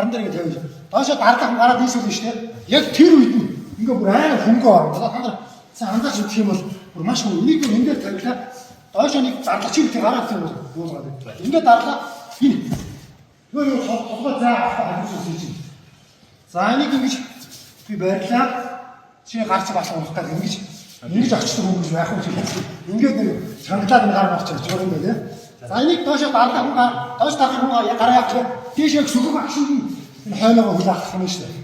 Гарын дээр ингэ тавиад доошо дарлах гараад ийшүүл шүү дээ. Яг тэр үед нь ингээ бүр амар хөнгөө орно. Та нар сайн анзаарч үзэх юм бол бүр маш хөнгө. Энийг энэ дээр тавилаа. Доошо нэг зарлах чиг тэр гараад тийм буулгаад. Ингээ дарлаа. Энэ. Юу юу толгой заа авах хийж чинь. За, энийг ингэж би барилаа. Чи гарч болох унах гэдэг ингэж очдог хүн гэж байх уу чи. Ингээд нэг чангалаад энэ гар гарч ирж байгаа юм байна тий. За, энийг доошо дарлах хүн гар, доош дарах хүн гараа явах. Тийш яг сөхөг агшинд энэ хойлогоо хүлээ авах юм шүү дээ.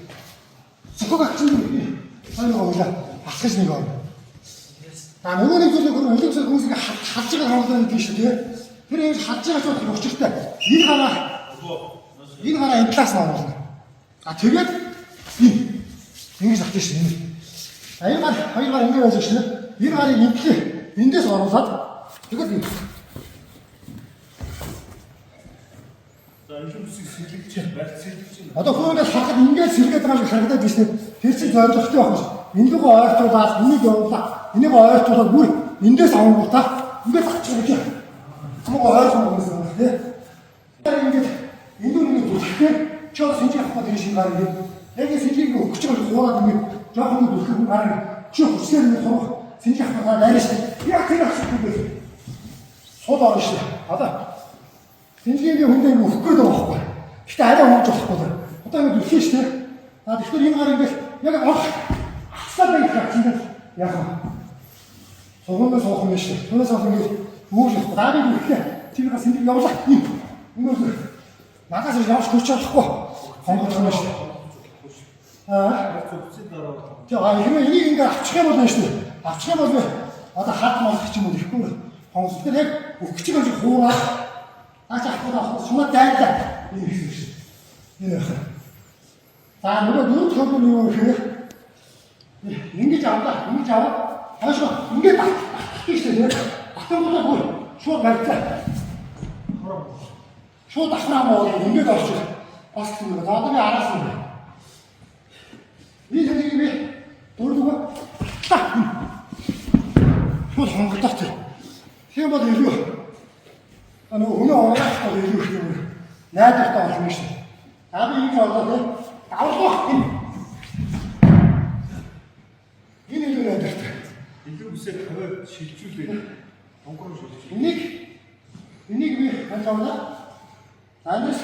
Сөхөг агшинд хойлогоо хүлээ авах нэг орно. За, нөгөө нэг зүйлийг хөрөн хөлөг хүмүүсийг халж байгаа хонглоо гэдэг шүү дээ. Тэр ингэж халж байгаа ч бол учиртай. Энэ гараа энэ талаас нь оруулна. А тэгээд энэ ингэж авчих шин. А энэ гар, хоёр гар ингэ байж шин. Энэ гарыг энэ эндээс оруулаад тэгээд энэ. За, илүү бүсийг сэлгэж чинь, барьц сэлгэж чинь. Одоо хүүнээс харахад ингээд сэргээд байгаа шиг харагдаад биш үү? Тэр чинь зоригтой байх шүү. Энэ рүүгээ ойртуулаад энийг явуулаа. Энийг ойртуулаад бүр эндээс авангуудаа ингээд авчих гэж. Хамаагүй ойрхон гэсэн юм тий. Ингээд энэ рүү ингээд зүтгэхээр чи одоо сэнжиг авах гэдэг шиг гар ингээд яг энэ сэнжиг ингээд өгч байгаа хуураад ингээд жоохон ингээд зүтгэх хүн гар чи хүчээр ингээд сурах сэнжиг авах гар арай шүү. Яг тэр авчих байх. Сууд орно шүү. Одоо сэнжигийн хүндээ ингээд өгөх гээд байгаа байхгүй. Гэтэ арай хомж болохгүй. Одоо ингээд үлхэн шүү дээ. А тэгэхээр энэ гар ингээд яг орох авцлаа байх гэсэн яг вэ? Сугамдаа суух юм шүү дээ. Түүнээс бол ингээд үүж явахгүй. Дараа нь үлхээ. Тэр гар сэнжиг явуулах. Ингээд надаас явж хүч чадахгүй. Хонгоцох юм шүү дээ. Аа Зүгцэн дараа бол. Тэгээ хэрвээ энийг ингээд авчих юм бол байна шүү дээ. Авчих юм бол одоо хад молох ч юм уу ихгүй хонгоц. Тэгэхээр яг өгч байгаа шиг хуураад наач авахгүй авах сумаа дайлаа. Энэ их шүү. Энэ их. За, нөгөө дөрөв төвлөр нь юу гэхээр ингэж авлаа, ингэж аваад хойшоо ингэж батгах шүү дээ. Батангуудаа бүр шууд барьцаа. Шууд ахраа муу ингэж орчих. Бас юм. За, одоо би араас нь. Энэ хэрэг би дөрөвдүг та шууд хонголдох тийм. Тийм бол илүү а нөгөө хүнээ оруулах бол илүү их юм. Найдвартай болно шүү. За, би ингэж орлоо тийм. Давлах энэ. Энэ илүү найдвартай. Илүү бүсээ тавиад шилжүүлээд онгороо шилжүүлээ. Энийг би ханж авлаа. За, энэс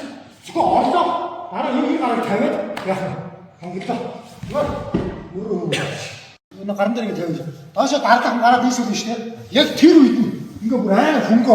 зөвхөн орлоо. Дараа энэ гарыг тавиад яах вэ? Хонголдоо. Нөрөө. Энэ гарын дээр ингэ тавиад. Доошо дарлах гараад ийшүүл шүү дээ. Яг тэр үед нь ингээ бүр амар хөнгөө